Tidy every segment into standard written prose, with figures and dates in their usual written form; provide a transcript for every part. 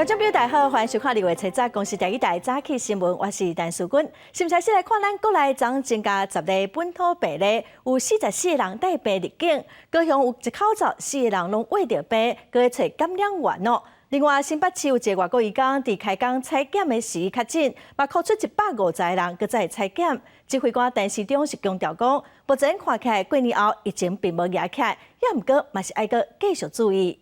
眾朋友大家好，歡迎收看二月初十公視第一台早起新聞，我是陳淑君。新消息來看，咱國內昨增加10例本土病例，有44個人帶病入境。高雄有一口罩四個人攏穢著病，閣咧揣感染源哦。另外，新北市有一个外國移工佇開工採檢的時確診，嘛箍出150個人，閣再採檢。指揮官陳時中是強調講，目前看起來過年後疫情並無壓起來，也毋過嘛是愛閣繼續注意。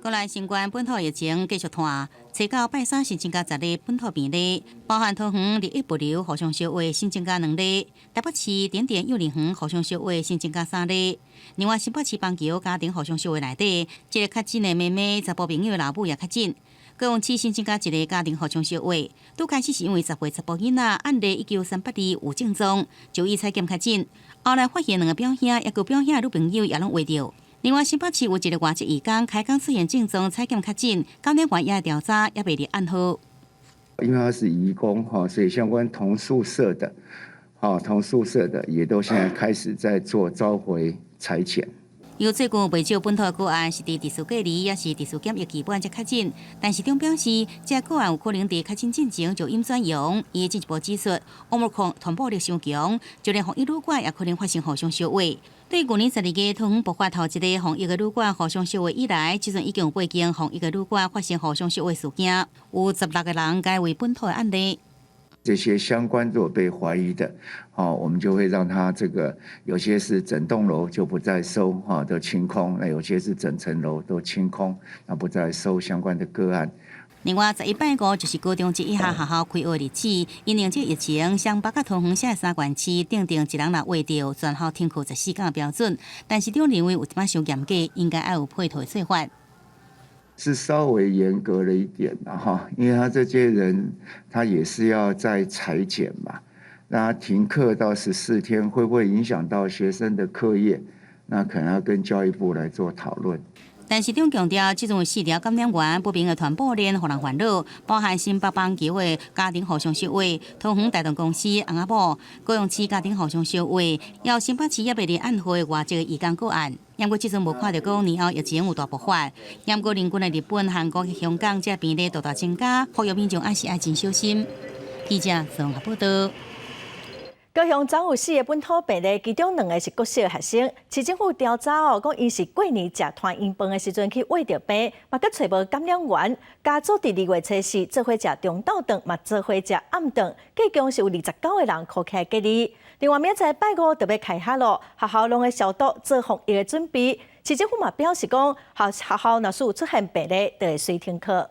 國內新冠本土疫情繼續拖，初九拜三新增加10例本土病例，包含桃園立益物流互相相話新增加兩例，台北市點點幼兒園互相相話新增加三例。另外，新北市板橋家庭互相相話內底，一个確診的妹妹、查埔朋友的老母也確診。高雄市新增加一个家庭互相相話，拄開始是因為10歲查埔囡仔案例19382有症狀，就醫採檢確診，後來發現兩个表兄，抑閣表兄的女朋友也攏穢著。另外，新北市有一个外籍移工開工出現症狀，採檢確診，感染源也調查，猶未佇案號。因為他是移工哈，所以相關同宿舍的，同宿舍的也都現在開始在做召回採檢。有最近袂少本土個案是佇特殊隔離，抑是特殊檢疫期滿才確診，但市長表示，這個案有可能佇確診進前就陰轉陽。伊進一步指出，Omicron 傳播力傷強，就連防疫旅館也可能發生互相相話。對舊年12月桃園爆發頭一个防疫的旅館互相相話以來，這陣已經有八間防疫的旅館發生互相相話事件，有16個人改為本土的案例。這些相關如果被懷疑的，我們就會讓他這個有些是整棟樓就不再收，哈，都清空；那有些是整層樓都清空，那不再收相關的個案。另外，11拜五就是高中職以下學校開學日子，因應這疫情，雙北佮桃園這三縣市訂定一人若穢著，全校停課14天的標準。但市長認為有一寡傷嚴格，應該愛有配套的做法。是稍微嚴格了一點啦，哈，因為他這些人他也是要再採檢嘛，那停課到14天，會不會影響到學生的課業？那可能要跟教育部來做討論。陳時中強調，這陣有四條感染源不明的傳播鏈，予人煩惱，包含新北板橋的家庭互相相話、桃園大同公司翁仔某、高雄市家庭互相相話，抑新北市猶未佇案號的外籍移工個案。毋過這陣無看著講年後疫情有大爆發，毋過鄰近的日本、韓國、香港這病例大大增加，呼籲民眾還是愛真小心。記者綜合報道。高雄昨有四个本土病例，其中兩个是國小學生。市政府調查哦，講𪜶是過年食團圓飯的時陣去穢著病，嘛閣揣無感染源。家族佇二月初四做伙食中晝頓，嘛做伙食暗頓，計共是有29個人箍起來隔離。另外，明仔載拜五就欲開學囉，學校攏會消毒做防疫的準備。市政府嘛表示講，學校若是有出現病例，就會隨停課。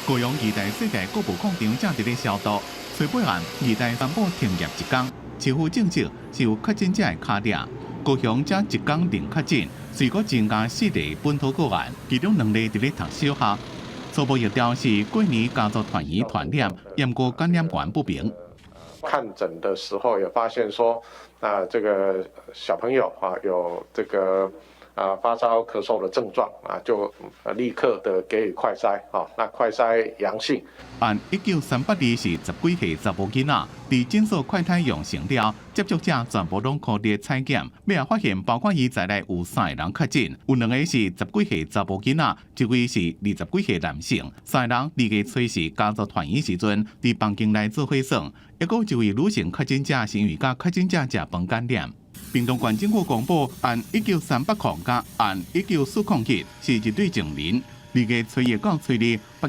高雄義大世界國寶廣場正佇咧消毒。初八暗，義大宣布停業一工，市府證實是有確診者的跤跡。高雄這一工零確診，隨閣增加四例本土個案，其中兩例佇咧讀小學。初步疫調是過年家族團圓傳染，毋過感染源不明。看診的時候也發現說，啊，這個小朋友啊有這個發燒、咳嗽的症狀啊，就立刻的給予快篩啊，那快篩陽性。案19382是十幾歲查埔囡仔，佇診所快篩陽性了，接觸者全部攏箍佇採檢，尾仔發現包括伊在內有三個人確診，有兩個是十幾歲查埔囡仔，一位是20幾歲男性，三个人二月初四家族團圓時陣，佇房間內做伙耍，抑閣有一位女性確診者是因為佮確診者食飯感染。屏東縣政府公布，案19380佮案19401是一對情人。二月初一到初二，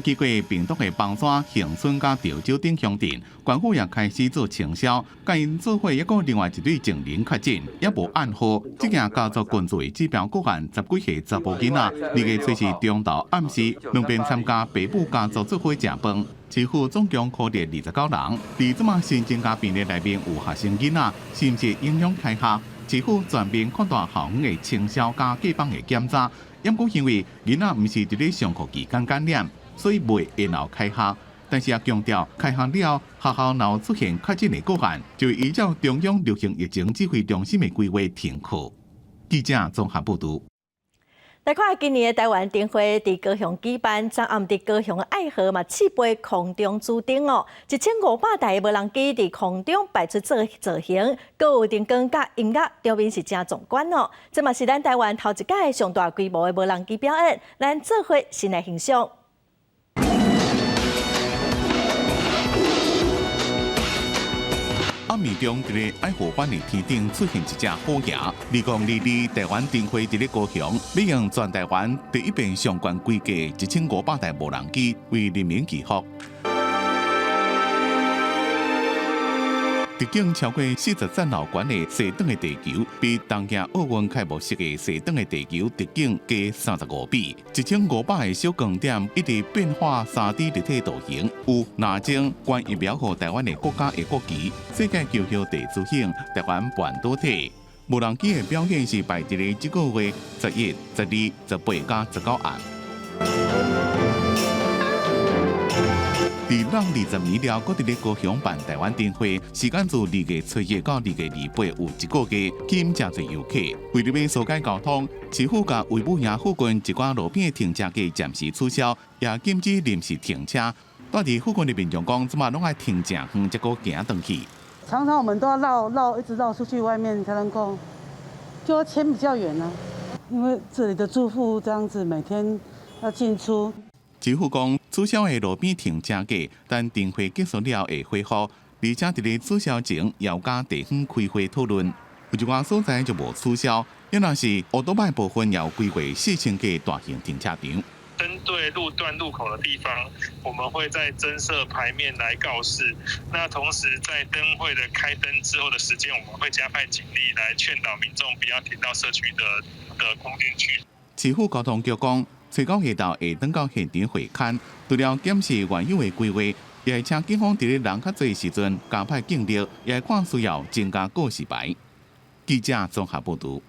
捌去過屏東的枋山、恆春佮潮州等鄉鎮，縣府也開始做清消，佮𪜶做伙抑閣另外一對情人確診，猶無案號。這件家族群聚指標個案，十幾歲查埔囡仔，二月初四中晝暗時，兩邊參加爸母家族做伙食飯。市府總共箍列29人，佇這馬新增加病例內面有學生囡仔，是毋是影響開學？市府全面擴大校園的清消佮過放的檢查，毋過因為囡仔毋是佇咧上課期間感染，所以袂延後開學。但是也強調，開學了後，學校若有出現確診的個案，就依照中央流行疫情指揮中心的規劃停課。記者綜合報道。來看今年的台灣燈會佇高雄舉辦，昨暗佇高雄的愛河嘛試飛空中主燈哦，1500台的無人機佇空中擺出造造型，閣有燈光佮音樂，場面是誠壯觀哦。這嘛是咱台灣頭一擺上大規模的無人機表演，咱做伙先來欣賞。暗暝中，佇咧愛河灣的天頂出現一隻虎爺。2022台灣燈會佇咧高雄，欲用全台灣第一遍上懸規格1500台無人機為人民祈福。直徑超過40層樓懸的踅轉的地球，比東京奧運開幕式的踅轉的地球直徑加35米。1500個小光點一直變化3D 立體圖形，有藍鯨關疫苗予台灣的國家的國旗，世界橋橋地圖形，台灣半導體。無人機的表演是排佇咧這個月11、12、18佮19暗。佇咱20年了，閣佇咧高雄辦台灣燈會，時間自2月初1到2月28，有一個月，吸引誠濟遊客。為著欲疏解交通，市府共衛武營附近一寡路邊的停車格暫時取消，也禁止臨時停車。蹛佇附近的民眾講，這馬攏愛停誠遠才閣行轉去。常常我們都要繞繞，一直繞出去外面才能夠，就要牽比較遠啊。因為這裡的住戶這樣子每天要進出。市府講取消的路邊停車格，等燈會結束了會恢復，而且佇咧取消前，要佮地方開會討論。有一寡所在就無取消，猶若是烏多擺部分也有規劃4000個大型停車場。針對路段路口的地方，我們會再增設牌面來告示。那同時在燈會的開燈之後的時間，我們會加派警力來勸導民眾不要停到社區的空間去。市府交通局講，初九下晝會轉到現場會勘，除了檢視原有的規劃，也會請警方佇咧人較濟時陣加派警力，也會看需要增加告示牌。記者綜合報導。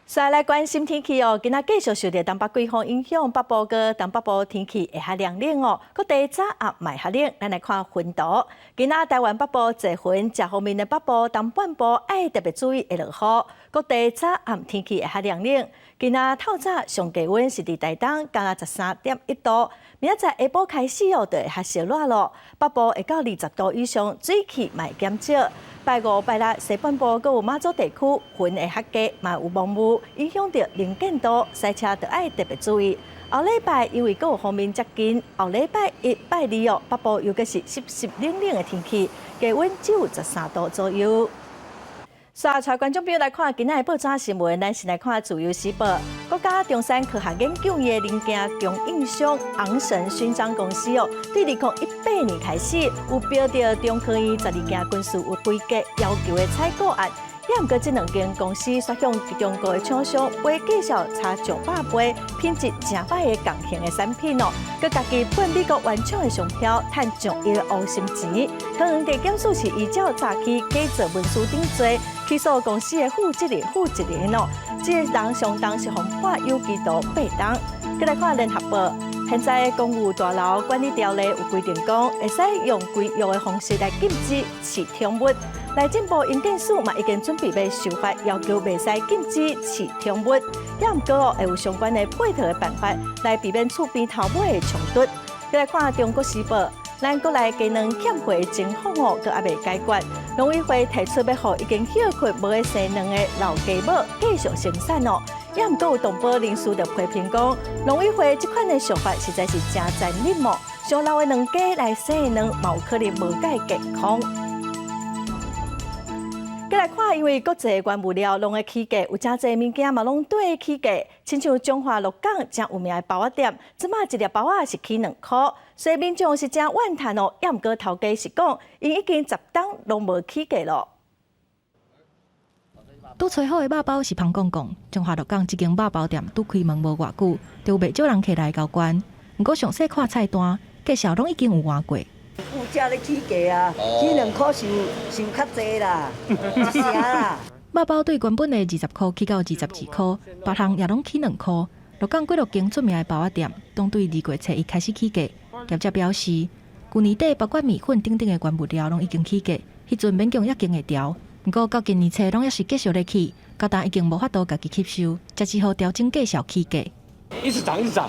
再來關心天氣哦，今仔繼續受著東北季風影響，北部佮東北部天氣會較涼冷哦。各地早暗嘛會較冷，咱來看雲圖。今仔台灣北部濟雲，遮方面的北部、東半部愛特別注意會落雨。各地早暗天氣會較涼冷。今仔透早上低溫是佇台東，敢若13.1度。明仔載下晡開始哦，就會較燒熱咯。北部會到20度以上，水汽嘛會減少。拜五、拜六西半部閣有馬祖地區雲會較濟，嘛有濛霧，影響著能見度，駛車著愛特別注意。後禮拜因為閣有鋒面接近，後禮拜一、拜二哦，北部又閣是濕濕冷冷的天氣，低溫只有13度左右。煞帶觀眾朋友來看今仔的報紙新聞，咱先來看《自由時報》。國家中山科學研究院的零件供應商昂神勳章公司哦，對2018年開始有標著中科院12件軍事有規格要求的採購案。也毋過，這兩間公司煞向中國的廠商買價數差上百倍、品質誠歹的仝型的產品哦，閣家己噴美國原廠的商標，趁上億的烏心錢。桃園地檢署是依照早期假造文書等罪起訴公司的負責人負責人哦，這個人相當是予判有期徒八冬。閣來看聯合報，現在公寓大樓管理條例有規定講，會使用規約的方式來禁止飼寵物。內政部營建署嘛已經準備欲修法，要求袂使禁止飼寵物，也毋過哦會有相關的配套的辦法來避免厝邊頭尾的衝突。閣來看中國時報，咱國內雞卵欠貨的情況哦，閣猶未解決。農委會提出欲予已經歇睏無咧生卵的老雞母繼續生產哦。也毋過有動保人士就批評講，農委會這款的想法實在是誠殘忍哦，傷老的卵雞來生卵，嘛有可能無蓋健康。閣來看，因為國際原物料攏會起價，有誠濟物件嘛攏綴起價。親像彰化鹿港誠有名的包仔店，這馬一粒包仔是起2箍，所以民眾是誠怨嘆哦。也毋過頭家是講，𪜶已經10冬攏無起價咯。拄炊好的肉包是芳絳絳，彰化鹿港這間肉包店拄開門無偌久，就有袂少人客來交關。毋過詳細看菜單，價數攏已經有換過。物價咧起價啊，起2箍傷傷較濟啦，一成啦。肉包對原本的20箍起到22箍，別項也攏起2箍。鹿港幾落間出名的包仔店，攏對2月初1開始起價。業者表示，舊年底包括麵粉等等的原物料攏已經起價，彼陣勉強猶經會牢。毋過到今年初攏猶是繼續咧起，到今已經無法度家己吸收，才只好調整價數起價。一直漲，一直漲，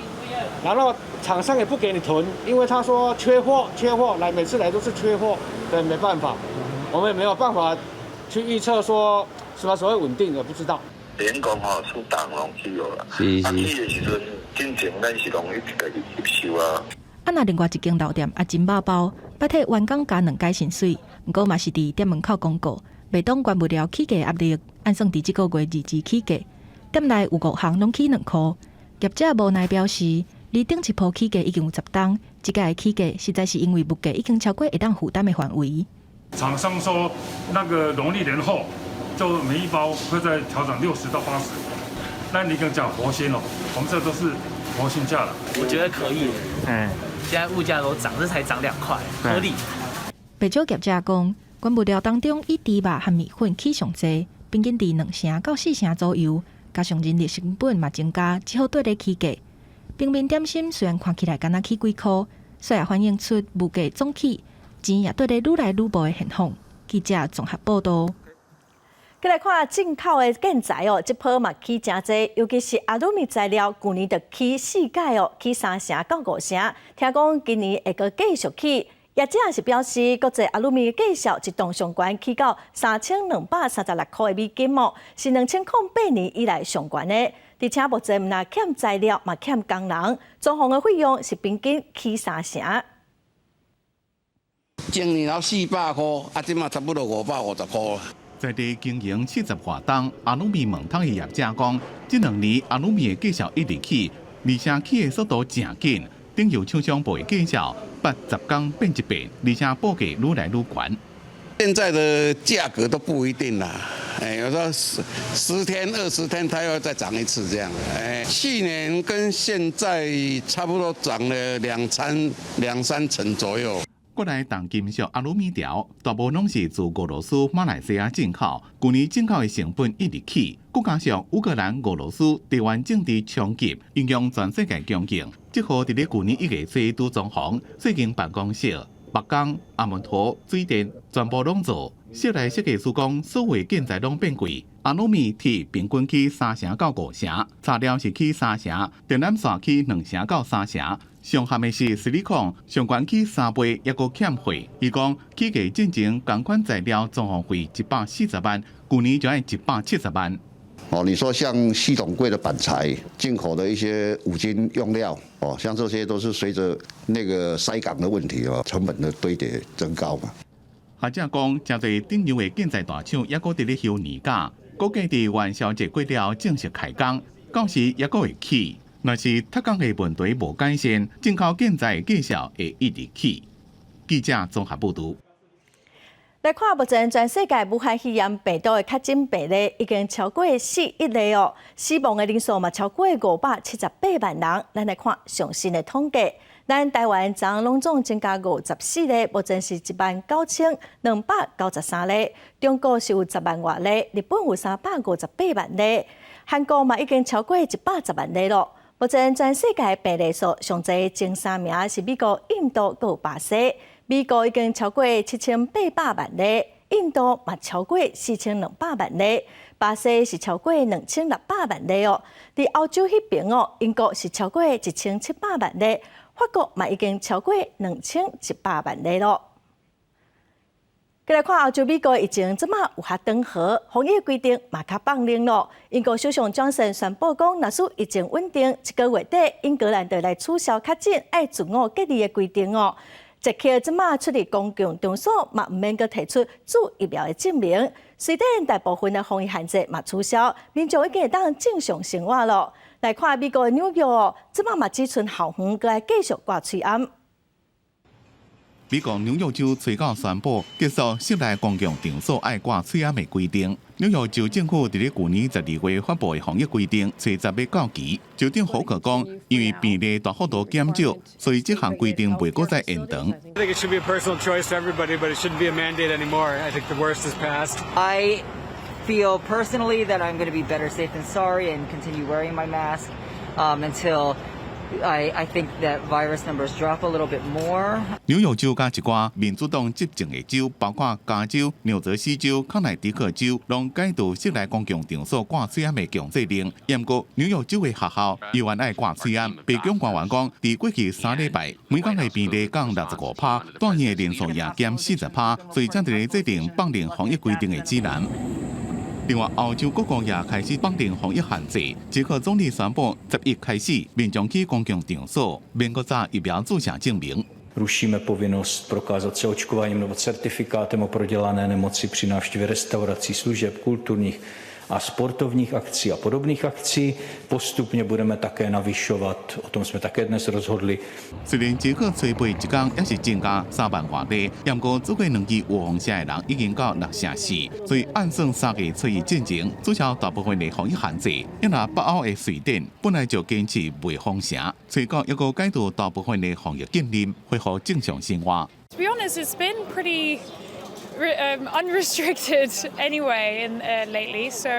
然後廠商也不給你囤，因為他說缺貨，缺貨，來每次來都是缺貨，對，沒辦法，我們也沒有辦法去預測說什麼時候會穩定，也不知道。連講吼，出檔攏起落啦，啊起的時陣，進前咱是攏一直家己吸收啊。啊，若另外一間老店也真肉包，捌替員工加兩擺薪水，毋過嘛是佇店門口公告，袂擋原物料起價壓力，按算佇這個月2日起價。店內有五項攏起2箍。業者無奈表示，離頂一波起價已經有10冬，這擺的起價實在是因為物價已經超過會當負擔的範圍。廠商說，那個農曆年後就每一包會再調整60到80，那你跟講活鮮哦，我們這都是活鮮價了。我覺得可以，現在物價都漲，這才漲2塊，合理。不少業者講，原物料當中以豬肉和麵粉起上濟，平均佇2成到4成左右，加上人力成本嘛增加，只好綴咧起價。平民點心雖然看起來干焦起幾箍，卻也反映出物價總起，錢也綴咧愈來愈無的現況。記者綜合報道。閣來看進口的建材哦，這波嘛起誠濟，尤其是阿魯米材料，舊年就起四擺哦，起3成到5成。聽講今年會閣繼續起。業者也是表示，國際阿魯米的價數一噸上懸起到3236塊的美金哦，是2008年以來上懸的。而且目前毋但欠材料，嘛欠工人，裝潢的費用是平均起3成。前年頭400箍，啊，這馬差不多550箍。在地經營70外冬，阿魯米門窗的業者講，這兩年阿魯米的價數一直起，而且起的速度誠緊。頂游廠商報的價數，捌10工變一變，而且報價愈來愈懸。現在的價格都不一定啦，哎，有時候10天、20天，它又再漲一次這樣。哎，去年跟現在差不多漲了兩三成左右。國內重金屬阿魯米條，大部分攏是自俄羅斯、馬來西亞進口。舊年進口的成本一直起，閣加上烏克蘭、俄羅斯地緣政治衝擊，影響全世界供應。這予佇咧舊年1月初拄裝潢，最近辦公室、木工、阿門圖、水電全部攏做。室內設計師講，所有建材攏變貴，阿魯米鐵平均起3成到5成，材料是起三成，電纜線起2成到3成。上慘的是矽利康上懸起3倍，猶閣欠貨。伊講起價進前，仝款材料裝潢費140萬，舊年就愛170萬。哦，你說像系統櫃的板材、進口的一些五金用料，哦，像這些都是隨着那個塞港的問題哦，成本的堆疊增高嘛。學者講，誠濟頂游的建材大廠猶閣佇咧休年假，估計佇元宵節過了正式開工，到時猶閣會起。若是缺工的問題無改善，進口建材的價數會一直起。記者綜合報導。來看目前全世界武漢肺炎病毒的確診病例已經超過4億例哦，死亡的人數嘛超過578萬人。咱來看上新的統計，咱台灣昨昏攏總增加54例，目前是19,293例。中國是有10萬外例，日本有358萬例，韓國嘛已經超過110萬例囉。目前全世界病例數上濟前三名是美國、印度閣有巴西。美國已經超過7800萬例，印度嘛超過4200萬例，巴西是超過2600萬例哦。佇歐洲彼邊哦，英國是超過1700萬例，法國嘛已經超過2100萬例囉。閣來看歐洲美國疫情這馬有較轉好，防疫規定嘛較放寬囉。英國首相強森宣布講，若是疫情穩定，這個月底英格蘭就來取消確診愛自我隔離的規定哦。捷克這馬出入公共場所嘛，毋免閣提出注疫苗的證明。瑞典大部分的防疫限制嘛取消，民眾已經會當正常生活囉。來看美國紐約哦，這馬嘛只賰校園閣愛繼續掛喙罨。美國紐約州隨到宣布結束室內公共場所愛掛喙罨的規定。紐約州政府佇咧舊年12月發布的防疫規定，初十欲到期。州長霍克講，因為病例大幅度減少，所以這項規定袂閣再延長。 I think it should be a personal choice for everybody, but it shouldn't be a mandate anymore. I think the worst is past. I feel personally that I'm going to be better safe than sorry and continue wearing my mask until I think that virus numbers drop a little bit more. 紐約州佮一寡民主黨執政的州，包括加州、紐澤西州、康乃狄克州，攏解除室內公共場所掛喙罨的強制令。毋過紐約州的學校猶原愛掛喙罨。白宮官員講，佇過去3禮拜，每工的病例降65趴，住院的人數也減40趴，所以正佇咧制定放寬防疫規定的指南。另外，歐洲各國也開始放寬防疫限制。捷克總理宣布，11開始，民眾去公共場所免閣查疫苗注射證明。 Rušíme povinnost prokázat se očkováním nebo certifikátem o prodělané nemoci při návštěvě restaurací, služeb, kulturních a sportovních akcí a podobných akcí. Postupně budeme také navyšovat, o tom jsme také dnes rozhodli. 雖然捷克初八一工也是增加3萬外例，毋過做過兩劑預防針的人已經到6成4，所以按算3月初一進前取消大部分的防疫限制。因為北歐的瑞典本來就堅持袂封城，初九猶閣解除大部分的防疫禁令，恢復正常生活。 To be honest, it's been pretty unrestricted anyway lately. So,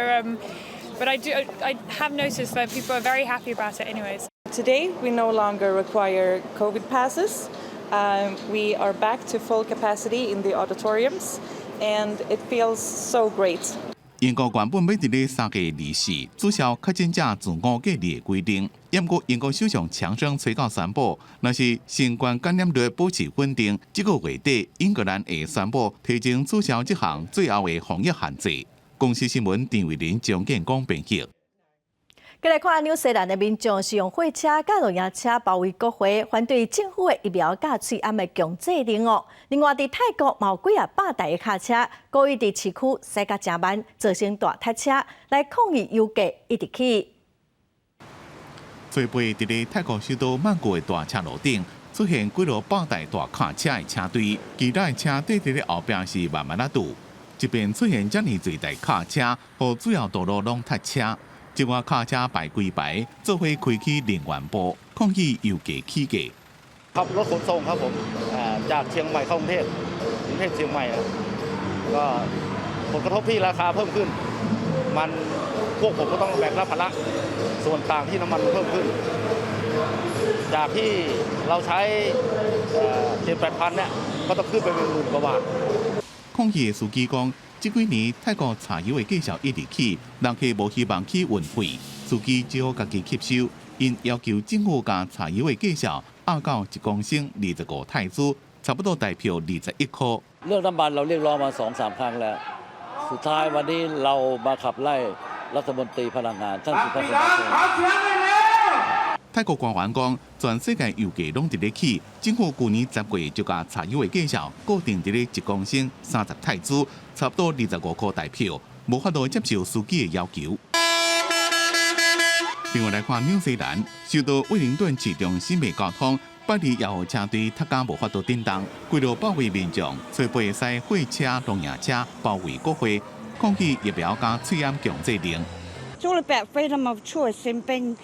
but I have noticed that people are very happy about it anyways. Today we no longer require COVID passes. We are back to full capacity in the auditoriums, and it feels so great. 英國原本欲佇咧3月24取消確診者自我隔離的規定，毋過英國首相強生初九宣布，若是新冠感染率保持穩定，這個月底英格蘭會宣布提前取消這項最後的防疫限制。公視新聞陳慧琳、張建光編譯。繼來看紐西蘭的民眾是用貨車佮露營車包圍國會，反對政府的疫苗佮喙罨的強制令哦。另外，佇泰國嘛有幾仔百台的跤車，故意佇市區駛甲誠慢，造成大塞車，來抗議油價一直起。初八佇咧泰國首都曼谷的大車路頂，出現幾落百台大卡車的車隊，其他的車隊佇咧後壁是慢慢仔拄。這邊出現遮爾濟台卡車，予主要道路攏塞車。這寡卡車排規排，做伙開去能源部抗議油價起價。 ขับรถขนส่งครับผมจากเชียงใหม่เข้ากรุงเทพกรุงเทพเชียงใหม่ก็ผลกระทบที่ราคาเพิ่มขึ้นมันพวกผมก็ต้องแบกรับภาระส่วนต่างที่น้ำมันเพิ่มขึ้นจากที่เราใช้เจ็ดแปดพันเนี่ยก็ต้องขึ้นไปเป็นหมื่นกว่าบาท 抗議的司機講，這幾年泰國柴油的價數一直起，人客無希望起運費，司機只好家己吸收。𪜶要求政府共柴油的價數壓到一公升25泰銖，差不多台票21箍。 เรื่องน้ำมันเราเรียกร้องมาสองสามครั้งแล้ว สุดท้ายวันนี้เรามาขับไล่รัฐมนตรีพลังงานท่านสุพัฒนพงษ์ 泰國官員講，全世界油價攏佇咧起，政府舊年10月就共柴油的價數固定佇咧一公升30泰銖，差不多25箍台票，無法度接受司機的要求。另外來看紐西蘭，首都威靈頓市中心的交通，拜二也予車隊塞甲無法度振動，規路百位民眾初八駛貨車、露營車包圍國會，抗議疫苗佮喙罨強制令。 It's all about freedom of choice and being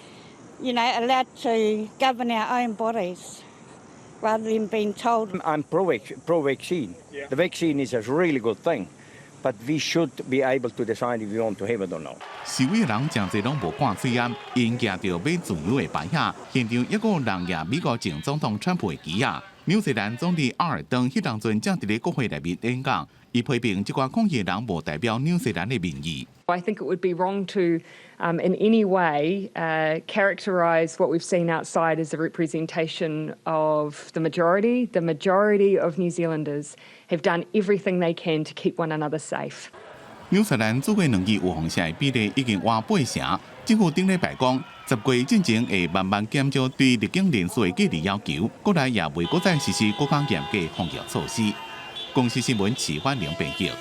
allowed to govern our own bodies rather than being told. I'm pro vaccine. The vaccine is a really good thing, but we should be able to decide if we want to have it or not. 示威的人誠濟攏無掛喙罨，𪜶舉著欲自由的牌仔，現場猶閣有人舉美國前總統川普的旗仔。紐西蘭總理阿爾登彼當陣正佇咧國會內面演講，伊批評這寡抗議的人無代表紐西蘭的民意。 I think it would be wrong to, in any way, characterise what we've seen outside as a representation of the majority. The majority of New Zealanders have done everything they can to keep one another safe. 紐西蘭做過兩劑預防針的比例已經倚八成，政府頂禮拜講，10月進前會慢慢減少對入境人數的隔離要求，國內也袂閣再實施閣較嚴格防疫措施。公視新聞齊歡玲編譯。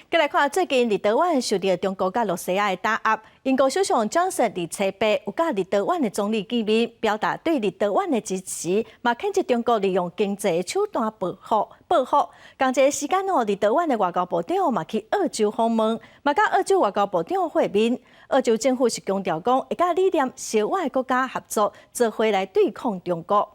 繼來看最近立陶宛受著中國佮羅西亞的打壓，英國首相強生佇初八有佮立陶宛的總理見面，表達對立陶宛的支持，嘛譴責中國利用經濟手段報復報復。仝一个時間哦，立陶宛的外交部長嘛去澳洲訪問，嘛佮澳洲外交部長會面。澳洲政府是強調講，會佮理念相倚的國家合作，做伙來對抗中國。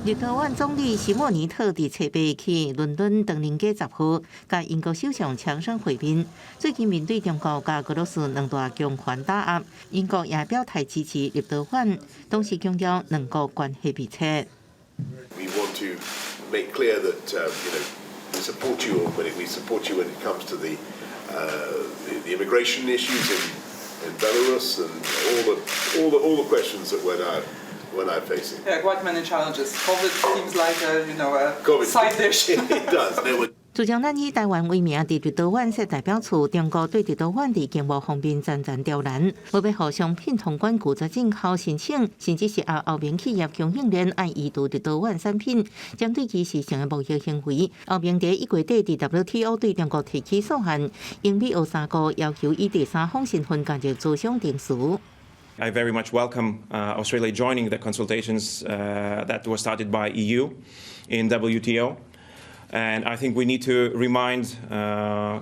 立陶宛總理史莫尼特佇初八去倫敦唐寧街10號，佮英國首相強生會面。最近面對中國佮俄羅斯兩大強權打壓，英國也表態支持立陶宛，同時強調兩國關係密切。 We want to make clear that we support you when it comes to the immigration issues in Belarus and all the questions that we're now facing. Yeah, quite many challenges. COVID seems like a you know a COVID side dish. It does. There were 自從咱以台灣為名佇立陶宛設代表處，中國對立陶宛佇經貿方面層層刁難，無欲予商品通關拒絕進口申請，甚至是予歐盟企業供應鏈愛移渡立陶宛產品，針對歧視性的貿易行為。歐盟佇一月底佇 WTO 對中國提起訴案，英美澳三國要求以第三方身份加入諮商程序。 I very much welcome Australia joining the consultations that was started by EU in WTO. And I think we need to remind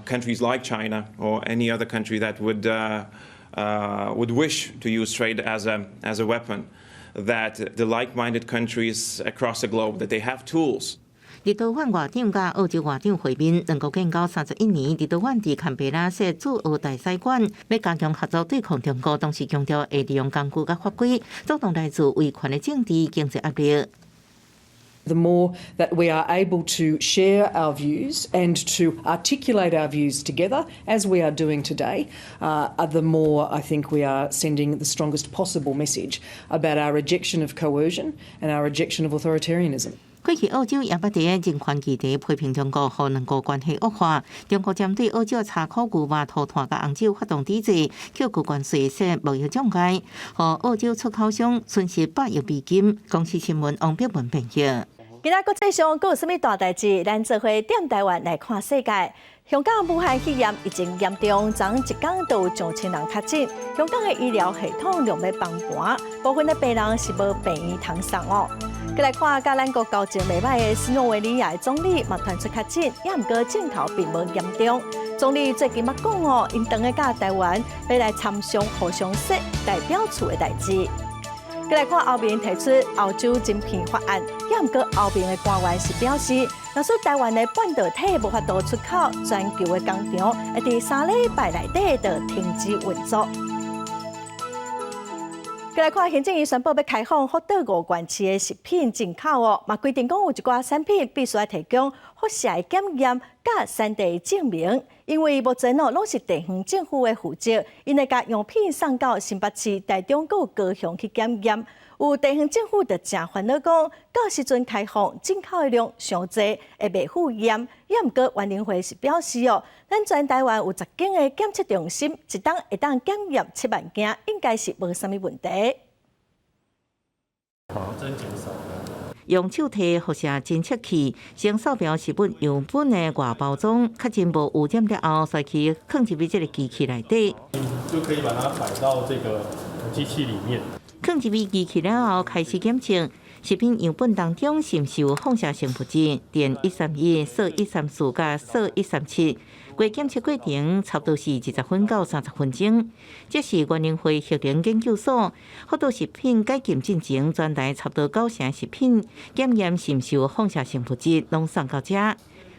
countries like China or any other country that would wish to use trade as a weapon that the like-minded countries across the globe, that they have tools. 立陶宛外長佮澳洲外長會面，兩國建交31年，立陶宛佇坎培拉設駐澳大使館，欲加強合作對抗中國，同時強調會利用工具佮法規，阻擋來自威權的政治經濟壓力。 The more that we are able to share our views and to articulate our views together, as we are doing today, the more I think we are sending the strongest possible message about our rejection of coercion and our rejection of authoritarianism. 過去澳洲也捌佇人權議題批評中國，予兩國關係惡化。中國針對澳洲柴可牛肉、塗炭佮紅酒發動抵制，扣扣關稅設貿易障礙，予澳洲出口商損失100億美金。公視新聞王碧文編譯。今仔國際上閣有啥物大代誌？咱做伙踮台灣來看世界。香港武漢肺炎疫情嚴重，昨一工就有上千人確診。香港的醫療系統量欲崩盤，部分的病人是無病院通送哦。閣來看，佮咱國交情袂䆀的斯洛維尼亞的總理嘛傳出確診，也毋過症頭並無嚴重。總理最近嘛講哦，𪜶當下佮台灣欲來參商互相設代表處的代誌。閣來看歐盟提出歐洲晶片法案，也毋過歐盟的官員是表示，若是台灣的半導體無法度出口，全球的工廠會佇3禮拜內底就停止運作。閣來看行政院宣布欲開放福島五縣市的食品進口哦，嘛規定講有一寡產品必須愛提供輻射的檢驗佮產地證明，因為目前哦攏是地方政府的負責，𪜶會共樣品送到新北市、台中閣有高雄去檢驗。有地方政府就誠煩惱講，到時陣開放進口的量傷濟，會袂赴驗。也毋過原能會是表示哦，咱全台灣有10間的檢測中心，一冬會當檢驗7萬件，應該是無啥物問題。好，真減少。用手提輻射偵測器，先掃描食物樣本的外包裝，確認無污染了後，再去放入去這个機器內底，就可以把它擺到這個機器裡面。放入去機器了後，開始檢測食品樣本當中是毋是有放射性物質，碘131、銫134佮銫137。過檢測過程差不多是20分到30分鐘。這是原能會核能研究所福島食品解禁進前，全台差不多9成食品檢驗是毋是有放射性物質，攏送到遮。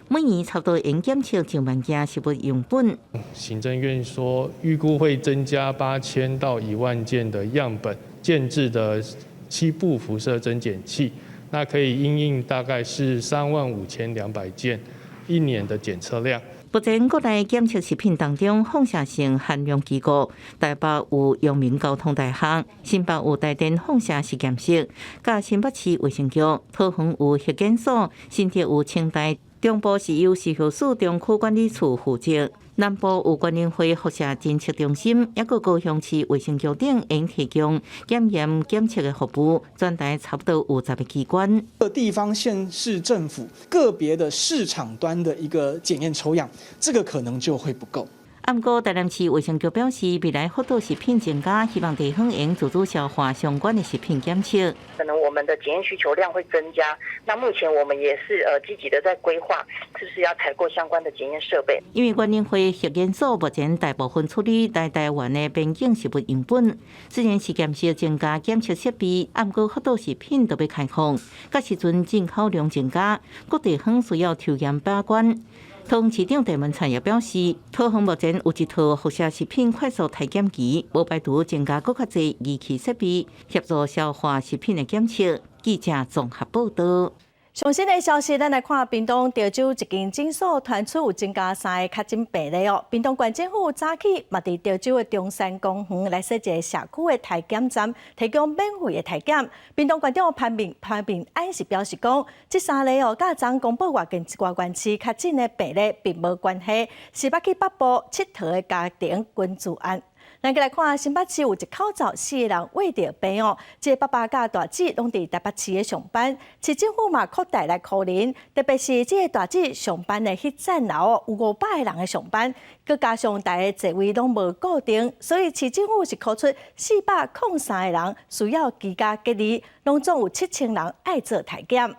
每年差不多用檢測上萬件食物樣本。行政院說預估會增加8000到1萬件的樣本，建置的七部輻射偵檢器，那可以因應大概是35,200件一年的檢測量。目前國內檢測食品當中放射性含量機構，台北有陽明交通大學，新北有台電放射實驗室，佮新北市衛生局，桃園有核檢所，新竹有清大，中部是由食藥署中區管理處負責，南部有原能會輻射偵測中心，抑閣高雄市衛生局等，𪜶提供檢驗檢測的服務，全台差不多有10個機關。各地方縣市政府個別的市場端的一個檢驗抽樣，這個可能就會不夠。毋過台南市衛生局表示，未來福島食品增加，希望地方會自主消化相關的食品檢測。可能我們的檢驗需求量會增加，那目前我們也是積極的在規劃，是不是要採購相關的檢驗設備？因為原能會核研所目前大部分處理來台灣的邊境食物樣本，雖然是檢測增加檢測設備，毋過福島食品都欲開放，佮時陣進口量增加，各地方需要抽驗把關。桃園市長鄭文燦也表示，桃園目前有一套輻射食品快速篩檢機，無排除增加閣較濟儀器設備，協助消化食品的檢測。記者綜合報道。上新的消息，咱來看屏東潮州一間診所傳出有增加三个確診病例哦。屏東縣政府早起嘛佇潮州的中山公園來設一个社區的篩檢站，提供免費的篩檢。屏東縣長潘孟安是表示講，這三例哦，佮昨公布外縣外縣市確診的病例並無關係，是捌去北部𨑨迌的家庭群聚案。咱閣來看新北市有一口罩四个人穢著病哦，這个爸爸佮大姊攏佇台北市的上班，市政府嘛擴大來可能，特別是這个大姊上班的彼層樓有500个人的上班，閣加上大家座位攏無固定，所以市政府是敲出403个人需要居家隔離，攏總有7000人愛做篩檢。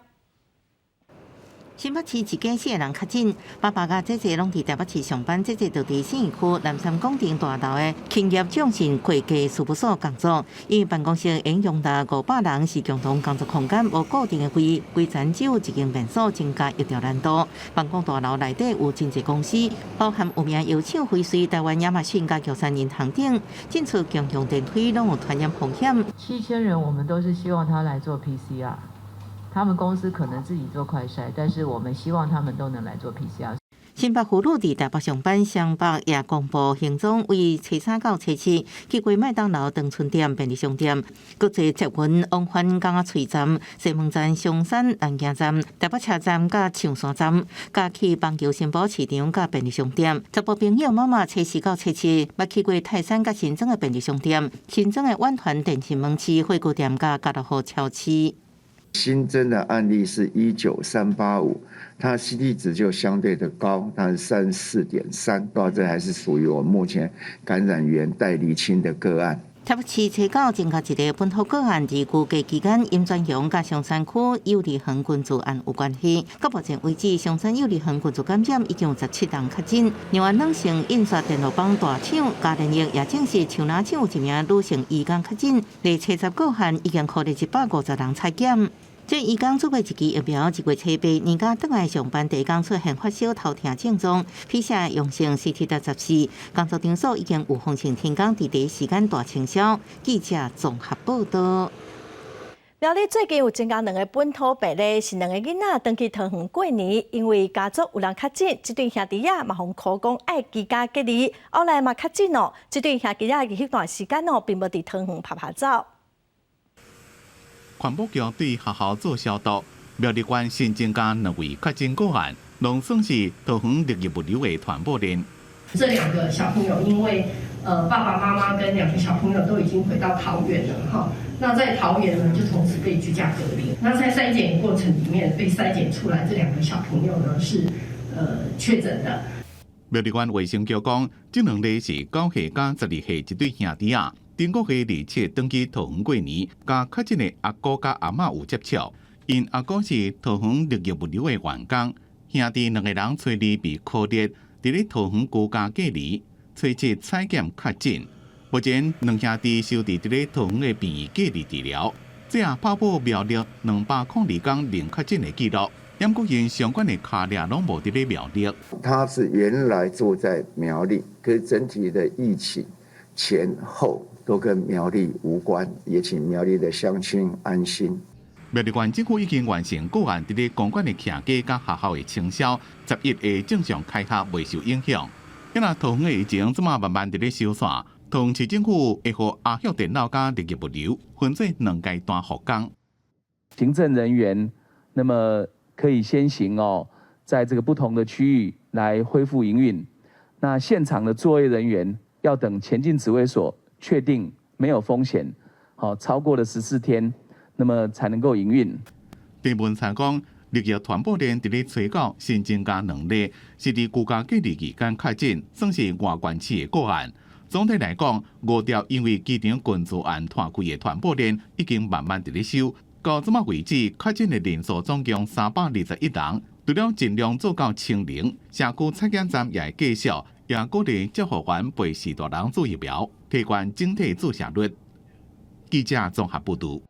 新北市一家四个人確診，爸爸佮姐姐攏佇台北市上班，姐姐就佇信義區南山廣場大樓的勤業眾信會計事務所工作。𪜶辦公室會容納500人，是共同工作空間，無固定的位，規層只有一間便所，增加協調難度。辦公大樓內底有真濟公司，包含有名藥廠輝瑞、台灣亞馬遜佮玉山銀行等，進出共用電梯攏有傳染風險。7000人，我們都是希望他來做 PCR。他們公司可能自己做快篩，但是我們希望他們都能來做 PCR。新北婦女佇台北上班，雙北也公布行蹤，為初三到初七去過麥當勞、長春店、便利商店，閣坐捷運往返港仔喙站、西門站、松山南京站、台北車站佮象山站，佮去板橋新埔市場佮便利商店。查埔朋友媽媽初四到初七，捌去過泰山佮新莊的便利商店、新莊的遠傳電信門市、火鍋店佮家樂福超市。新增的案例是19385，它 CT 值就相對的高，它是34.3，到這還是屬於我們目前感染源待釐清的個案。台北市初九增加一个本土個案，佇居家期間，林專雄佮松山區幼兒園群聚案有關係。到目前為止，松山幼兒園群聚感染已經有17人確診。另外，軟性印刷電路板大廠嘉聯益也證實，樹林廠有一名女性移工確診，佇初十個案已經予150人採檢。這移工準備一支疫苗，2月初8年假轉來上班，第一工出現發燒、頭痛症狀，PCR 陽性，CT 值14，工作場所已經有封城停工，佇第一時間大清消。記者綜合報道。苗栗最近有增加兩个本土病例，是兩个囡仔轉去桃園過年，因為家族有人確診，這對兄弟仔嘛予箍講愛居家隔離，後來嘛確診咯。這對兄弟仔佇彼段時間哦，並無佇桃園趴趴走。環保局對學校做消毒，苗栗縣新增加兩位確診個案，攏算是桃園綠葉物流的傳播鏈。這兩個小朋友因為爸爸媽媽跟兩個小朋友都已經回到桃園了哈，那在桃園呢就從此被居家隔離。那在篩檢過程裡面被篩檢出來，這兩個小朋友呢是確診的。苗栗縣衛生局講，這兩例是9歲佮12歲一對兄弟仔。頂個月27轉去桃園過年，佮確診的阿姑佮阿嬤有接觸。𪜶阿姑是桃園綠葉物流的員工，兄弟兩个人初二被箍熱，佇咧桃園居家隔離，初七採檢確診。目前兩兄弟收佇佇咧桃園的病院隔離治療。這也打破苗栗202天零確診的記錄。毋過𪜶相關的跤跡攏無佇咧苗栗。他是原來住在苗栗，可是整體的疫情前後都跟苗栗無關，也請苗栗的鄉親安心。苗栗縣政府已經完成個案佇咧公館的徛家佮學校的清消，11會正常開學，袂受影響。若桃園的疫情這馬慢慢佇咧收煞，桃園市政府會予阿赫電腦佮綠葉物流分做兩階段復工。行政人員那麼可以先行哦，在這個不同的區域來恢復營運。那現場的作業人員要等前進指揮所確定沒有風險，好超過了14天，那麼才能夠營運。鄭文燦講，綠葉傳播鏈佇咧初九新增加兩例，是佇居家隔離期間確診，算是外縣市的個案。總體來講，五條因為機場群聚案拖開的傳播鏈已經慢慢佇咧收。到這馬為止，確診的人數總共321人。除了盡量做到清零，社區採檢站也會繼續，也鼓勵照護員陪序大人注疫苗，提懸整體注射率。記者綜合報導。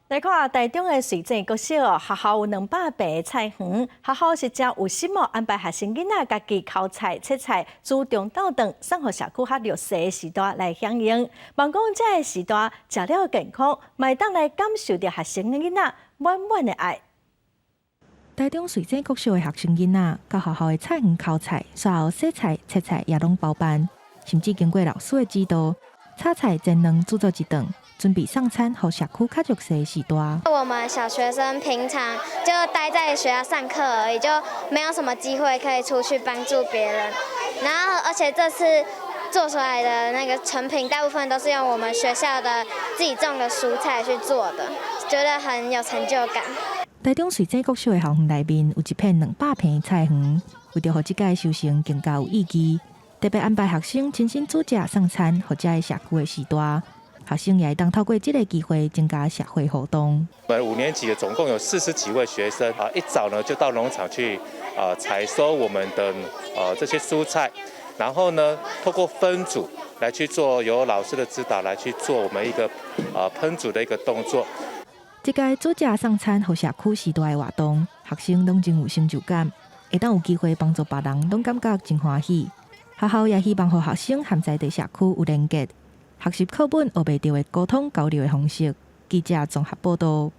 來看台中的水井國小，學校有200坪的菜園，學校是誠有心哦，安排學生囡仔家己剾菜、切菜、煮中晝頓，送予社區較弱勢的序大來享用。望講這个序大食了健康，嘛會當來感受著學生囡仔滿滿的愛。台中水井國小的學生囡仔，到學校的菜園剾菜，煞後洗菜、切菜也攏包辦，甚至經過老師的指導，炒菜、煎卵煮做一頓。準備送餐予社區較弱勢的序大。我們小學生平常就待在學校上課而已，就沒有什麼機會可以出去幫助別人。然後，而且這次做出來的那個成品，大部分都是用我們學校的自己種的蔬菜去做的，覺得很有成就感。台中水井國小的校園內面有一片200坪的菜園，為著予這屆收成更加有意義，特別安排學生親身煮食送餐，予遮个社區的序大。學生也會當透過這个機會增加社會互動。我們五年級的總共有40幾位學生啊，一早呢就到農場去啊採收我們的這些蔬菜，然後呢透過分組來去做，由老師的指導來去做我們一個啊烹煮的一個動作。這個煮食送餐予社區序大的活動，學生攏真有成就感，會當有機會幫助別人，攏感覺真歡喜。學校也希望予學生和在地社區有連結。學習課本學袂著的溝通交流的方式。記者綜合報導。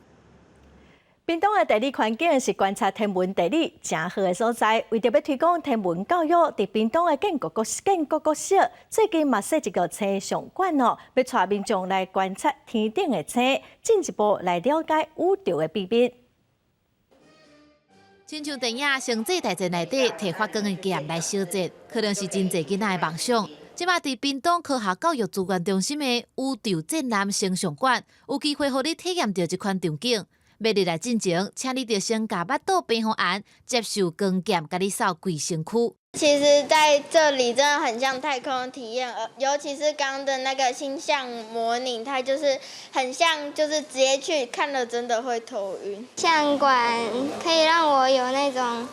屏東的地理環境是觀察天文地理誠好的所在，為著欲推廣天文教育，佇屏東的建國國小最近嘛設一個星象館哦，欲帶民眾來觀察天頂的星，進一步來了解宇宙的秘密。親像電影《星際大戰》內底提發光的劍來相戰，可能是真濟囡仔的夢想。這馬佇屏東科學教育資源中心的宇宙戰艦星象館，有機會予你體驗著這款場景。欲入來進前，請你著先共腹肚平予絚，接受光劍共你掃規身軀。其實在這裡真的很像太空體驗，尤其是剛剛的那個星象模擬，它就是很像，就是直接去看了真的會頭暈。象館可以讓我有那種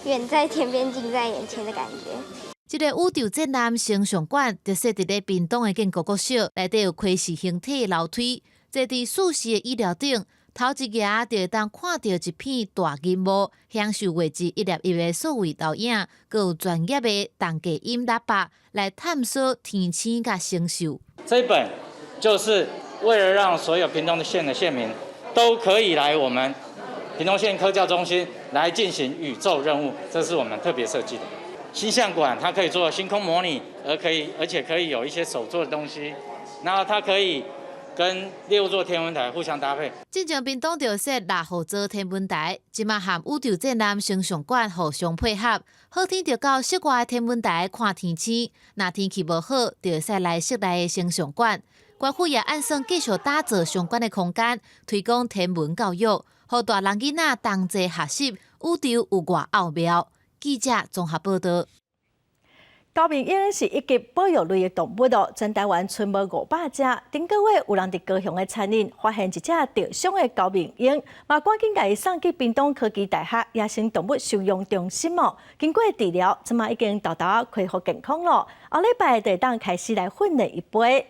遠在天邊近在眼前的感覺。這个宇宙戰艦星象館就設佇咧屏東的建國國小，內底有溪氏形體的樓梯，坐佇四四的椅料頂，頭一蜈就會當看著一片大銀幕，享受畫質一粒一粒的數位投影，閣有專業的重低音喇叭來探索天星佮星宿。這本就是為了讓所有屏東縣的縣民都可以來我們屏東縣科教中心來進行宇宙任務，這是我們特別設計的。星象館它可以做星空模擬，而且可以有一些手做的東西，然後它可以跟六座天文台互相搭配。之前屏東就設六號座天文台，這馬和宇宙戰艦星象館互相配合，好天就到室外的天文台看天星，若天氣無好，就會使來室內的星象館。縣府也按算繼續打造相關的空間，推廣天文教育，予大人囡仔同齊學習宇宙有偌奧妙。記者綜合報導。高明鷹是一級保育類的動物哦，全台灣賰無500隻。頂個月有人佇高雄的餐飲發現一隻受傷的高明鷹，嘛趕緊共伊送去屏東科技大學野生動物收容中心哦。經過治療，這馬已經沓沓仔恢復健康咯。後禮拜就會當開始來訓練伊飛。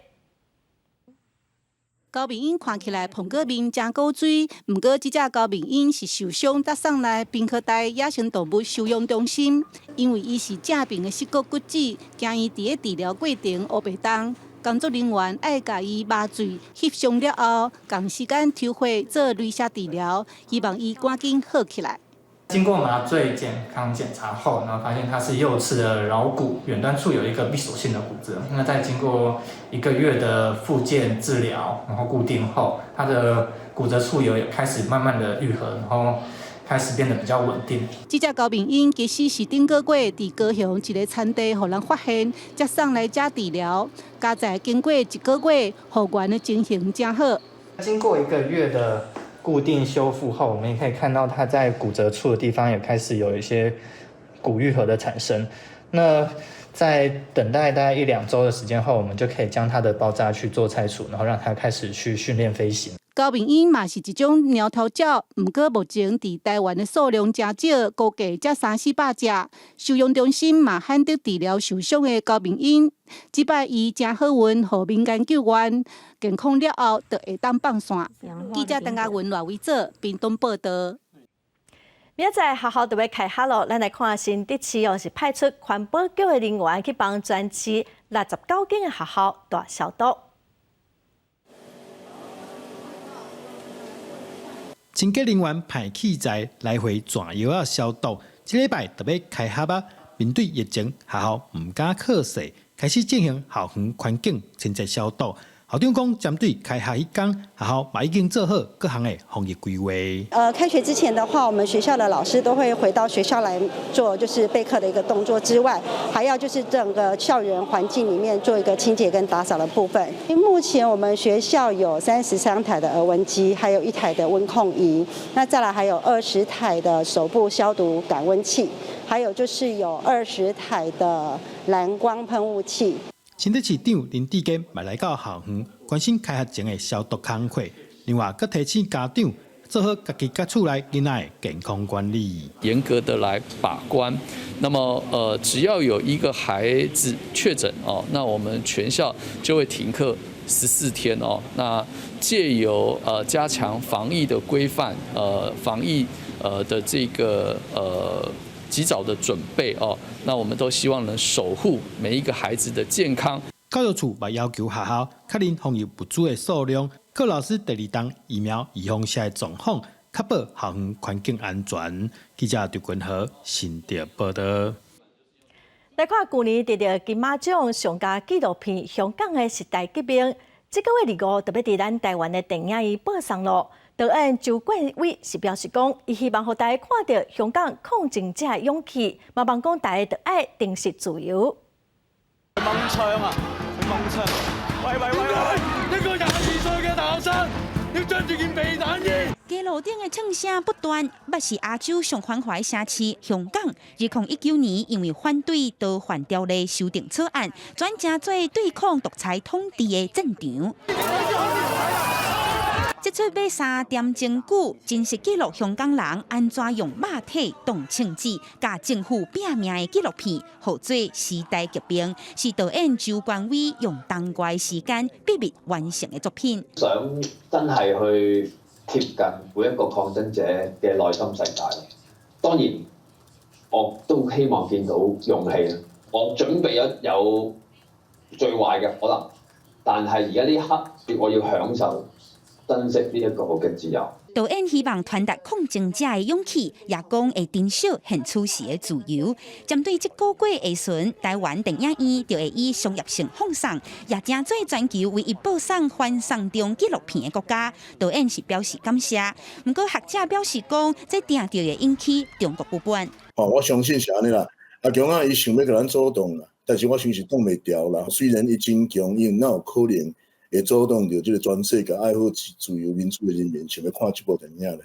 高明鷹看起來膨過面誠古錐，毋過這隻高明鷹是受傷才送來屏科大野生動物收容中心，因為伊是正爿的膝骨骨折，驚伊佇咧治療過程烏白動，工作人員愛共伊麻醉翕相了後，仝時間抽血做雷射治療，希望伊趕緊好起來。經過麻醉健康檢查後，然後發現他是右側的橈骨遠端處有一個閉鎖性的骨折。那在經過一個月的復健治療，然後固定後，他的骨折處有開始慢慢的愈合，然後開始變得比較穩定。這隻高明鷹其實是頂個月佇高雄一个田地予人發現，才送來遮治療。佳哉經過一個月復原的情形誠好。經過一個月的固定修復後，我們也可以看到它在骨折處的地方也開始有一些骨愈合的產生。那在等待大概一兩週的時間後，我們就可以將它的包紮去做拆除，然後讓它開始去訓練飛行。高明鶯嘛是一種貓頭鳥，毋過目前佇台灣的數量誠少，估計才三四百隻。收容中心嘛罕得治療受傷的高明鶯，這擺伊誠好運，予民間救援，健康了後就會當放線。記者鄧家文、賴維哲，屏東報導。明仔載學校就欲開學囉，咱來看新竹市哦，是派出環保局的人員去幫全市69間的學校大消毒。清潔人員派器材來回轉藥仔消毒，這禮拜就欲開學啊！面對疫情，學校毋敢閣細，開始進行校園環境清潔消毒。校長講，針對開學彼工，學校嘛已經做好各項的防疫規劃。開學之前的話，我們學校的老師都會回到學校來做就是備課的一個動作之外，還要就是整個校園環境裡面做一個清潔跟打掃的部分。目前我們學校有33台的額溫機，還有1台的溫控儀，那再來還有20台的手部消毒感溫器，還有就是有20台的藍光噴霧器。新竹市長林智堅嘛來到校園，關心開學前的消毒工課。另外，閣提醒家長做好家己佮厝內囡仔的健康管理，嚴格的來把關。那麼，只要有一個孩子確診哦，那我們全校就會停課14天哦。那借由加強防疫的規範，防疫的這個及早的準備哦，那我們都希望能守護每一個孩子的健康。教育處嘛要求學校確認防疫物資的數量，各老師第二針疫苗預防射的狀況，確保校園環境安全。記者劉君和新竹報導。來看舊年得著金馬獎上佳紀錄片《香港的時代革命》，這個月25就欲佇咱台灣的電影院播送囉。導演周冠威是表示講，伊希望予大家看著香港抗爭者的勇氣，嘛望講大家著愛珍惜自由。掹槍啊！掹槍！喂喂喂喂！一個22歲嘅大學生要著住件避彈衣。街路頂的槍聲不斷，捌是亞洲上繁華的城市香港。2019年因為反對逃犯條例修訂草案，轉成做對抗獨裁統治的戰場。這齣欲3點鐘久，真實記錄香港人按怎用肉體當槍子，佮政府拚命的紀錄片，號做時代革命，是導演周冠威用冬月時間秘密完成的作品。想真係去貼近每一個抗爭者嘅內心世界。當然，我都希望見到勇氣。我準備咗有最壞嘅可能，但係而家呢一刻，我要享受、珍惜呢一個嘅自由。導演希望傳達抗爭者的勇氣，也講會珍惜現此時的自由。針對這個月下旬，台灣電影院就會以商業性放送，也成做全球唯一播送反送中紀錄片的國家。導演是表示感謝，毋過學者表示講，這定著會引起中國不滿。哦，我相信是按呢啦。阿強仔伊想欲共咱阻擋啦，但是我相信擋袂牢啦。雖然伊真強硬，哪有可能會阻擋著這個全世界愛好自由民主的人民想欲看這部電影咧？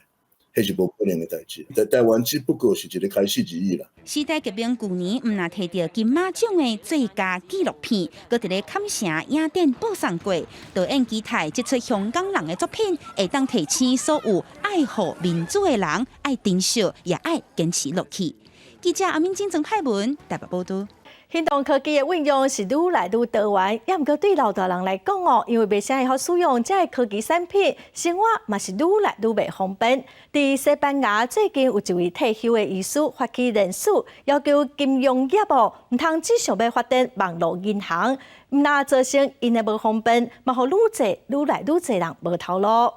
彼是無可能的代誌。台台灣只不過是一個開始而已啦。時代革命舊年毋若提著金馬獎的最佳紀錄片，閣佇咧坎城影展播送過。導演期待這齣香港人的作品，會當提醒所有愛護民主的人，愛珍惜，也愛堅持落去。記者阿敏晶、曾派文台北報導。行動科技的運用是愈來愈多元，也毋過對老大人來講哦，因為袂啥會曉使用這个科技產品，生活嘛是愈來愈袂方便。佇西班牙最近有一位退休的醫師發起連署，要求金融業哦，毋通只想欲發展網路銀行，毋若造成𪜶的無方便，嘛予愈濟愈來愈濟人無頭路。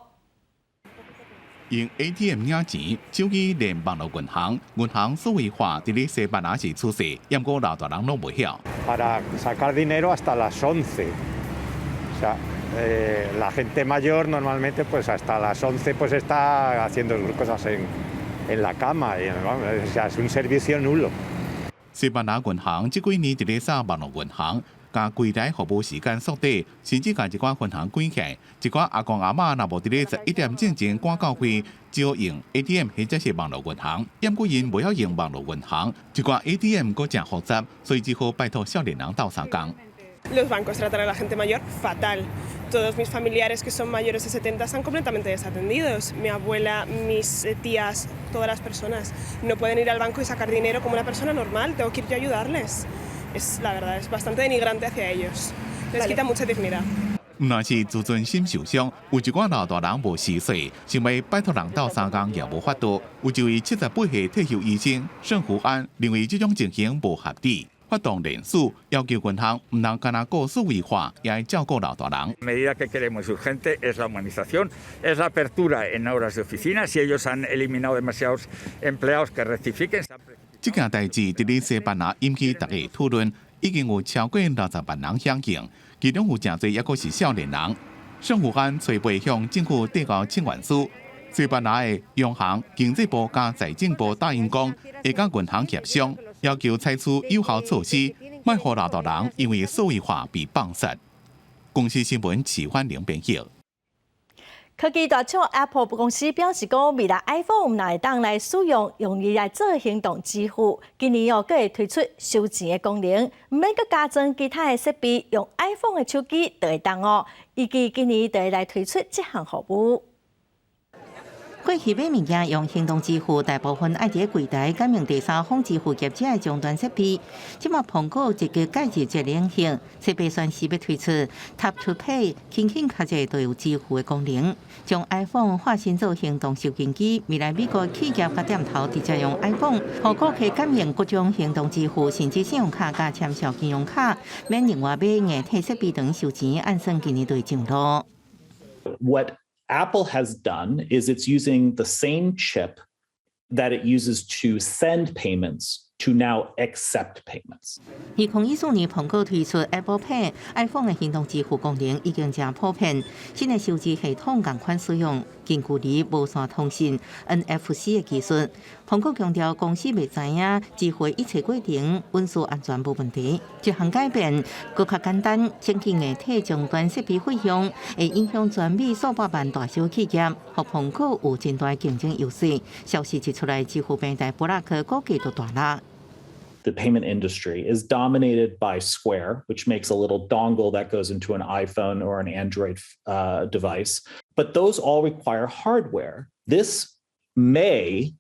用 ATM 領錢，手機連網路銀行，銀行數位化佇咧西班牙是趨勢，毋過老大人攏袂曉。 Para sacar dinero hasta las 11. O sea, la gente mayor normalmente pues hasta las 11 pues está haciendo sus cosas en la cama y, vamos, o sea, es un servicio nulo. 西班牙銀行這幾年佇咧掃網路銀行，共櫃台服務時間縮短，甚至共一寡分行關起來。一寡阿公阿嬤若無佇咧11點進前趕到櫃，只好用 ATM 或者是網路銀行。毋過𪜶無曉用網路銀行，一寡 ATM 閣誠複雜，所以只好拜託少年人鬥相共。 Los bancos tratan a la gente mayor fatal. Todos mis familiares que son mayores de 70 están completamente desatendidos. Mi abuela, mis tías, todas las personas no pueden ir al banco y sacar dinero como una persona normal. Tengo que ir yo a ayudarles. Es la verdad, es bastante denigrante hacia ellos. Les quita mucha dignidad. 毋但是自尊心受傷，有一寡老大人無序勢，想欲拜託人鬥相共也無法度。有一位78歲退休醫生盛福安認為這種情形無合理。發動連署要求銀行毋通干焦顧數位化，也愛照顧老大人。 Medida que queremos urgente es la humanización, es la apertura en horas de oficina. Si ellos han eliminado demasiados empleados, que rectifiquen. 這件代誌佇咧西班牙引起大家討論，已經有超過60萬人響應，其中有誠濟抑閣是少年人。盛福安揣批向政府遞交請願書，西班牙的央行、經濟部佮財政部答應講，會佮銀行協商，要求採取有效措施，莫予老大人因為數位化被放殺。公視新聞齊歡玲編譯。科技大廠 Apple 公司表示講，未來 iPhone 若會當來使用，用伊來做行動支付，今年哦，閣會推出收錢的功能，毋免閣加裝其他的設備，用 iPhone 的手機就會當哦。預計今年就會來推出這項服務。過去買物件用行動支付，大部分愛佇櫃台感應第三方支付業者的終端設備。這馬蘋果積極介入這領域，設備宣示欲推出 Tap to Pay，輕輕按一下就有支付的功能，將 iPhone 化身做行動收銀機。未來美國企業佮店頭直接用 iPhone，予顧客感應各種行動支付，甚至信用卡佮簽帳金融卡，免另外買硬體設備轉收錢，按算今年就會上路。 What Apple has done is it's using the same chip that it uses to send payments to now accept payments. 2014年，蘋果推出 Apple Pay，iPhone 的行動支付功能已經誠普遍。新的收支系統仝款使用近距離無線通訊 NFC 的技術。蘋果強調，公司袂知影支付一切過程隱私安全無問題。這項改變閣較簡單，省去硬體終端設備費用，會影響全美數百萬大小企業，予蘋果有真大競爭優勢。消息一出來，支付平台布拉克股價就大落。 The payment industry is dominated by Square, which makes a little dongle that goes into an iPhone or an Android device. But those all require hardware. This may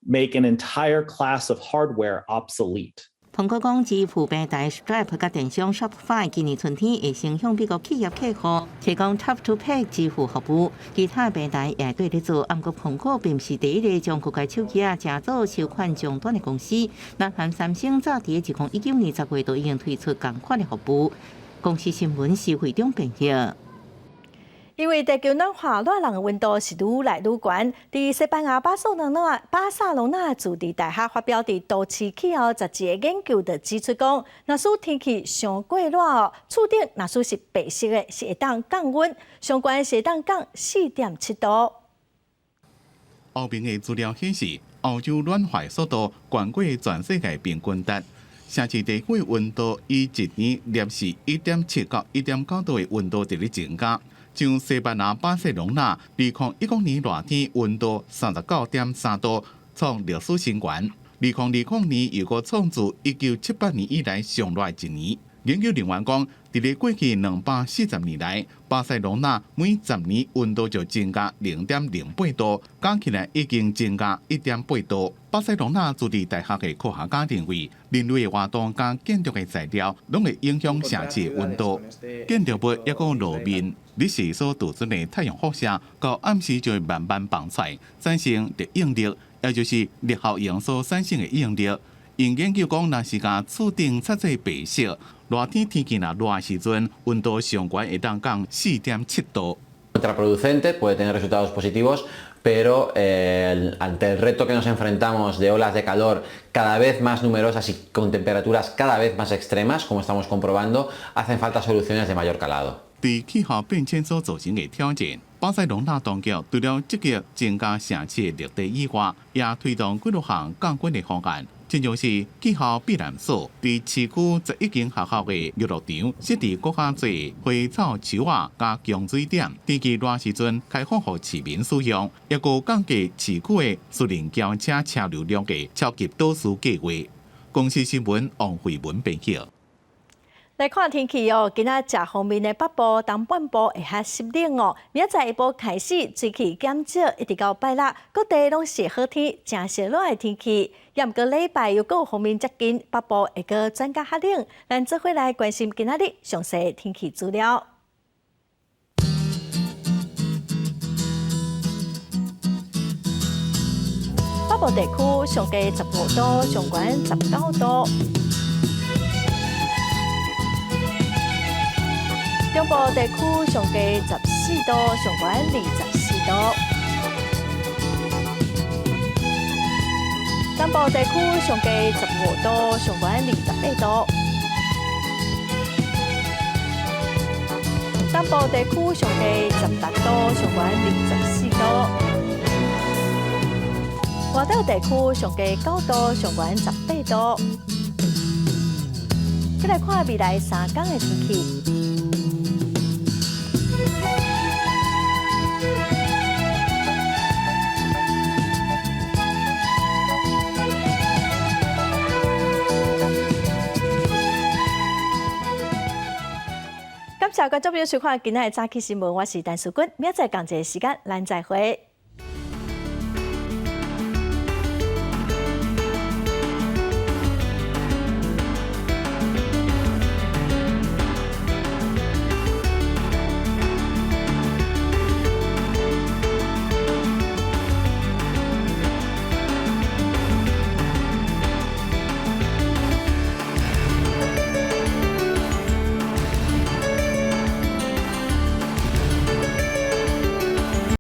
make an entire class of hardware obsolete. 蘋果講，支付平台 Stripe 佮電商 Shopify 今年春天會先向美國企業客戶提供 Tap to Pay 支付服務，其他平台也對咧做。毋過蘋果並毋是第一个將國家手機仔成做收款終端的公司。南韓三星早佇2019年10月就已經推出仝款的服務。公視新聞施惠中編譯。因為地球暖化，熱人的溫度是愈來愈懸。佇西班牙巴塞隆納自治大學發表佇都市氣候雜誌的研究就指出講，若使天氣傷過熱哦，厝頂若使是白色的，是會當降溫，上懸是會當降4.7度。歐盟的資料顯示，歐洲暖化速度懸過全世界平均值。城市地區溫度以一年攝氏1.7到1.9度的溫度佇咧增加。像西班牙巴塞隆納，2010年熱天溫度39.3度，創歷史新高。2020年又閣創自1978年以來上熱一年。研究人員講，佇咧過去240年來，巴塞隆納每10年溫度就增加0.08度，加起來已經增加1.8度。巴塞隆納自治大學的科學家認為，人類的活動佮建築的材料，攏會影響城市的溫度。建築物抑閣路面，日時所導致的太陽輻射，到暗時就會慢慢放出來，產生熱應力，也就是熱效應所產生的應力。𪜶研究講，若是共厝頂漆做白色，熱天天氣若熱的時陣，溫度上懸會當降4.7度。 Contraproducente, puede tener resultados positivos, pero ante el reto que nos enfrentamos de olas de calor cada vez más numerosas y con temperaturas cada vez más extremas, como estamos comprobando, hacen falta soluciones de mayor calado. 對氣候變遷所造成的挑戰，巴塞隆納當局除了積極增加城市的綠地以外，也推動幾多項降溫的方案。親像是氣候避難所，佇市區11間學校的遊樂場設置閣較濟花草樹仔佮供水點，天氣熱時陣開放予市民使用，抑閣降低市區的私人轎車車流量的超級導師計畫。公視新聞王慧文編譯。來看天氣哦，今仔食鋒面的北部、東半部會較濕冷哦。明仔載下晡開始水氣減少，一直到拜六，各地攏是好天，誠熱的天氣。也毋過禮拜又閣有鋒面接近，北部會閣轉較較冷。咱做伙來關心今仔日詳細天氣資料。北部地區上低15度，上懸19度。中部地區上低14度，上懸24度。南部地區上低15度，上懸28度。東部地區上低16度，上懸24度。外島地區上低9度，上懸18度。再來看未來3天的天氣。感謝觀眾朋友收看今仔的早起新聞，我是陳淑君，明仔載仝一个時間，咱再會。